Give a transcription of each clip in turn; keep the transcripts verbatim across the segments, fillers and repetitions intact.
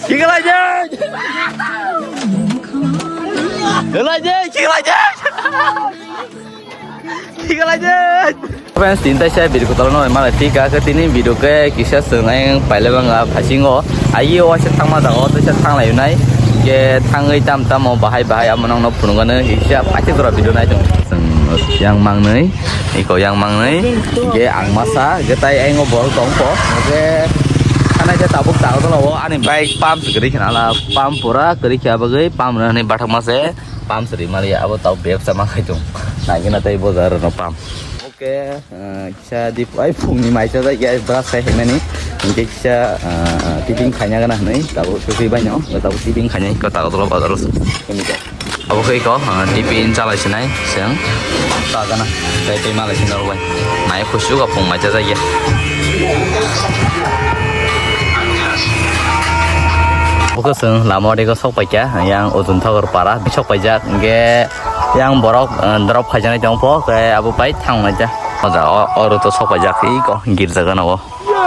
Kikalaijak! Kikalaijak! Kikalaijak! Kikalaijak! Friends, tini taisa video kotor no mala tika ke tini video ke kisa swngai paile banga phasingo. Ayi o se thangma jaga o se thanglai nai. Ke thangwi tam tam o bahai bahai amo nang no phunukgano kisa paithak jora video nai tong. Yang mangnai. Iko yang mangnai, ge ang masa, ge tai aingo bol tong po, ge anai je tabuk ta dolo o ani bike pump se gri khna la pump pura gri kha bagwi pump rani bathak mase pump se ri mali abo tau bebsa ma khai tung nai gina tai bojar no pump. Oke, eh, kisa di ai phung ni mai cha ya brush khai himani, ge kisa, eh, tipping khanya gana hnai, tabuk sui bai no, tabuk tipping khanya ko ta dolo bazar. Abo khe iko, ah, tiffin chalai sinai, seng. Chajana, tei tei malai sinai rok bai. Mai khusu ka phung mai chajak ya. Abo khe seng lama o dego sok pai kha, yang Ujun Thakur para sok pai jak, hingke yang borok, ah, drop khaijaknai tong po, khe abo pai thang nai ja. O jaga o, oro to sok pai jak, iko girja gana o.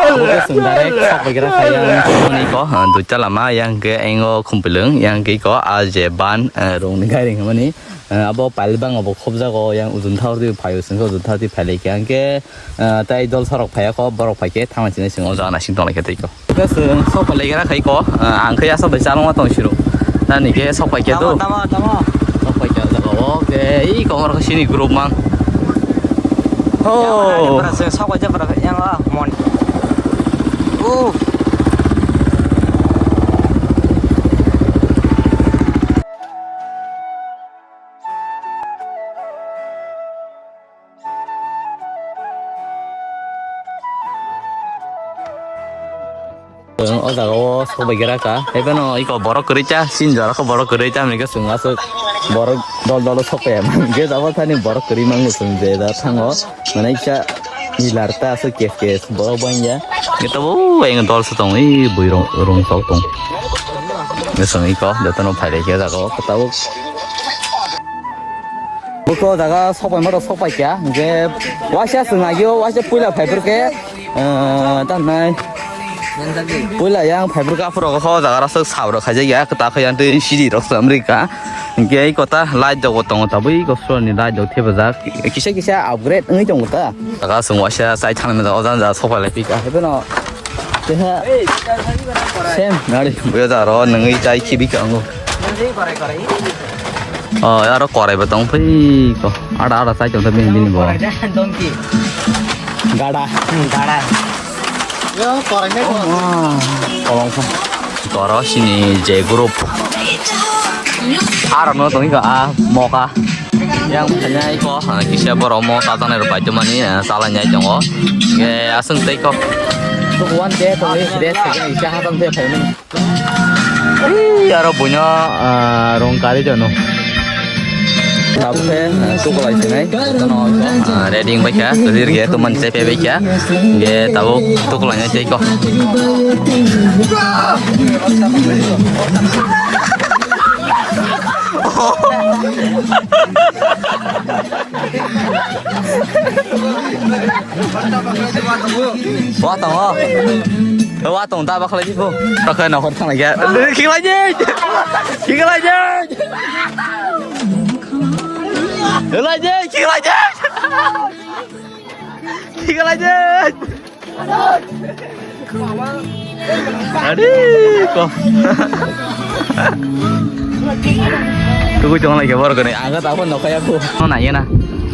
Oke, sung direct sok bai kira kha yang mani ko, ah, duita lama yang ke engo khumpilung yang ke ko a je ban, ah, rong ni gairing mani, ah, abo pal bang abo khobjago yang Ujun Thakur di phaio sung Ujun Thakur di phailai khe ang ke, ah, tai dol sorok phaiya ko borok phai khe thangna sinai sung o jaga nasing tong lai khe tei ko. Oke, sung sok bai kira khai ko, ah, ang ke asa bai chalong ma tong siru. Nani ke sok bai khe do. Tamo, tamo, tamo. Sok bai khe jaga o ke i ko mor sini group mang. Oh. Yang mana ni pura se sok bai khe pura yang ah mon. Uh. O jaga o sok bai kira ka. Ebe no iko borok kwrwi cha, sin jora ko borok kwrwi cha, mega sung asuk borok dol dol sok ya. Ge jabo thani borok kwrwi mangu sung je da thango. Mane kisa nilar ta asuk kes kes borok bangya. Ge tabo eng dol sa tong, i bui rong rong sok tong. Ge sung iko jotono phaile khe jaga o tabuk. Buko jaga sok bai maro sok bai kya. Ge waisa sung agio, waisa puila phaibruk ke. Ah, ta nai. Puila yang phaibruk aphuru ko jaga rok sok sab rok khaijak ya, kwta khe yang twi sidi rok sa America. Hingke iko ta light jok bo tongo ta, bui ko floor ni light jok thepajak. Kisa kisa upgrade wngwi tongo ta. Jaga sung waisa chai thangna o jang ja sofa lai pika. Hebono keha sem nari. Buya jaro nungwi chai khibi ka ango. Oh, aro korai bo tong phi ko. Ada ada chai tong ta bini bini bo. Gada. Gada. Yo, korai nai ko. Kolong ko. Toro sini je group. Aro no tong ka a moka. Yang thanya iko, ah, kisa borok mo ta tanai rok bai tongmani, ah, chala nyai tongo. Ge aswng tei kok. One day to is rest again. Isa hatang te phaimani. Ui, aro buino, ah, rong kari jono. Tabuk khe, ah, tukulai sinai. Jotono, ah, ready wngbai kha. Kwthwi rwgya, tumani chai phaibai kha. Hingkhe tabuk tukulai nai tei kok. Wa tongo. Wa tong da bakhlai bo. Bakhlai nokor thang ya. Kikhlai je. Kikhlai je. Kikhlai je, kikhlai je. Kikhlai je. Adi ko. Tugui tong lai ke bor gani. Aga ta phone nokha ya ko. No na yena.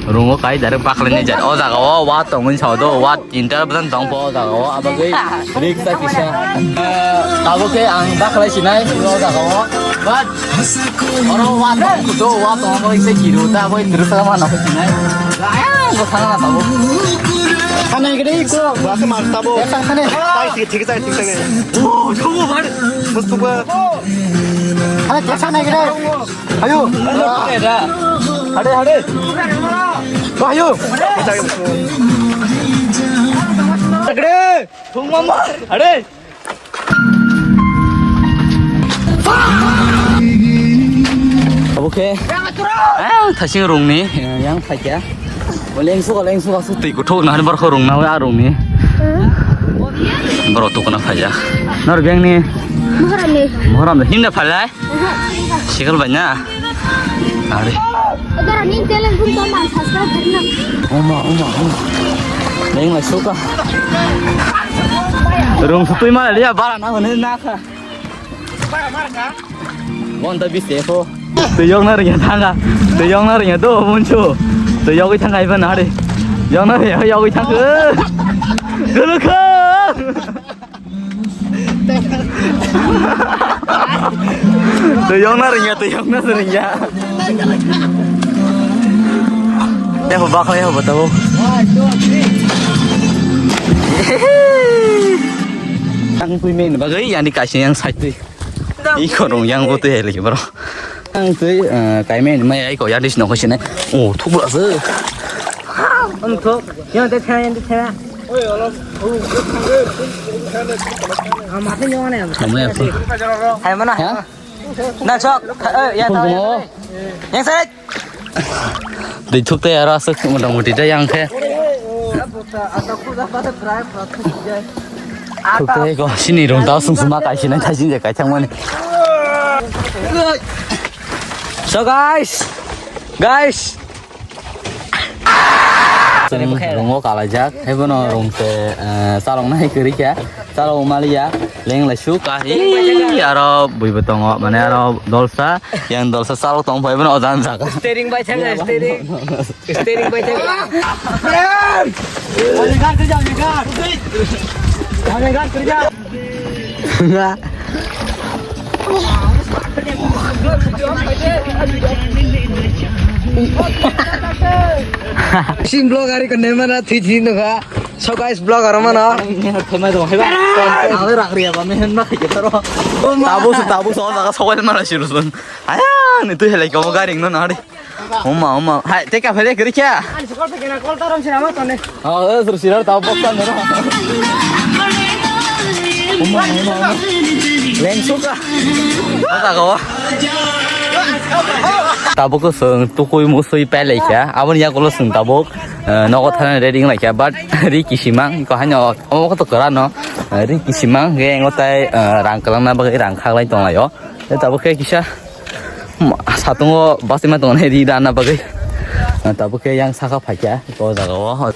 Rungo kai dare bakhlai ni jar. O jaga o wa tong win sao do wa. Inter bwtang tong po o jaga o, abagwi riksa kisa. Tabuk khe ang dakhlai sinai o jaga o. But oro wa tong kuto, wa tong abo kisa kiru ta, abo indru sa ma na sinai. Ayang ko thang na tabuk. Khanai gede ko. Basa mar tabuk. Ya khan khanai. Tai thik thik tai thik thik. Oh, jobo bar. Mustuba. Khanai kesa nai gede. Ayo. Hade, hade. Ayo. Hade. Thung mama. Hade. Oke. Ah, thasing rungni yang phaikya. Lengsu, lengsu, asu twi kuthuk nahar bar khorung nawi arungni. Borok tukuna phaijak. Nor bengni. Moharam ni. Moharam ni himna phalai? Aha, himna. Sikal bai na? Are. Odara ning challenge pun to man subscribe karna. Oma, oma, oma. Neng la suka. Rung sutui ma liya bara na hone na kha. Mon da bisi ko. Twi yokna ringya thanga. Twi yokna ringya do munchu. Twi yogwi thanga iba nari. Yokna ringya yogwi thanga. Gulukha. Twi yokna ringya, twi yokna ringya. Yaho bakla yaho batao. Ang twi men bagwi yani kaisa yang side twi. Iko rong yang bo twi hai lagi bro. Ang twi, eh, kaimai ni mai ai ko ya dis no ko sine. Oh, thuk la se. Ang thuk. Yang te thaya, yang te thaya. Ah, mate nyong ne. Kamu ya, bro. Hai mana? Ha? Na sok. Eh, ya tahu. Yang saya. Di thuk te aro asuk motamoti da yang khe. Thuk te ko sini rung tao sung suma kai sinai thai sing je kai thang mani. So guys, guys. Rung o kalaijak, hai bono rung se, eh, chalok nai kwrwi kha, chalok maliya, leng lai su kahi, aro bui bo tongo, mane aro dolsa, yang dolsa chalok tong phai bono ojan jaga. Steering bai thang, steering. Steering bai thang. Sin vlog ari ko nema na thui thui no ga. So guys, vlog aro mano. Khema do heba. Awe rak riya ba mehen ma khike taro. Tabu su tabu so jaga sokol mana sirusun. Aya, ni tu helai ko garing no nari. Oma, oma. Hai, teka phele kiri kya? Ani sukol pe kena kol taram sina ma tone. Oh, eh, sur sirar tau boktan mero. Oma, oma, oma. Leng suka. Oka ko. Tabuk ko sung tukui musui pelai kya. Abon ya kolo sung tabuk. Eh, nogo thana ready lai kya. But ri kisimang ko hanyo. Omo ko to kara no. Eh, ri kisimang ge ngo tai, eh, rang kalang na bagai rang khaklai tong layo. Eh, tabuk ke kisa. Ma, satungo basima tongo nai ri rana bagwi. Ah, tabuk khe yang saka phaikha, o jaga o.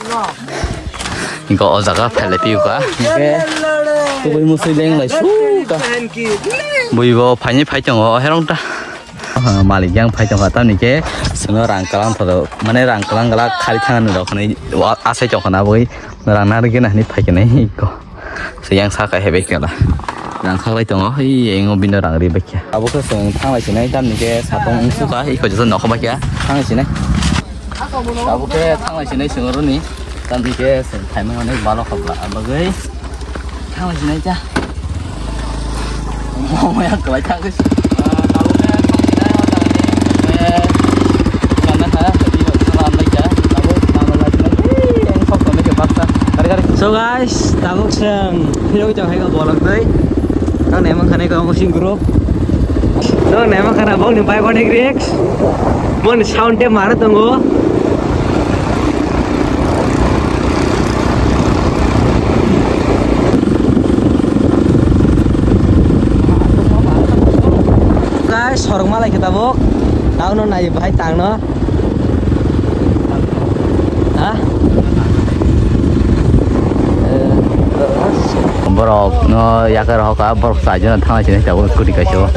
Inko o jaga phailai piuka. Inke tubui musui leng lai suka. Bui bo phaini phai tongo, herong ta. Ah, malik yang phai tongo, tamni khe sino rang kalang thodo, mane rang kalang gala khari thangani rok hinui wa-, asai tongkha na bui. Rang narwkhe nahani phaikhe nai ko. Se yang saka hebai kela. Rang khaklai tongo. Ei, engo bino rang ri baikha. Abo khe song thanglai sinai, tamni khe satong wngsuka, iko joto nokho baikha. Thanglai sinai. Abo khe thanglai sinai song roni. Tamni khe song thaimani onek balo khabla. Abagwi thanglai sinai cha. Moya kwlai thangkhe. So guys, tabuk chwng phirwi tong hai bolok dei. Nang naima khana ko sing group. Nang naima khana bong ni bike connect risk. Mon sound te mara tongo. Guys, sorok malai khe tabuk. Tangno nai bahai tangno. Ha? Borok no yakar hoka, borok sajona thangna sini tabuk scooty kaisa.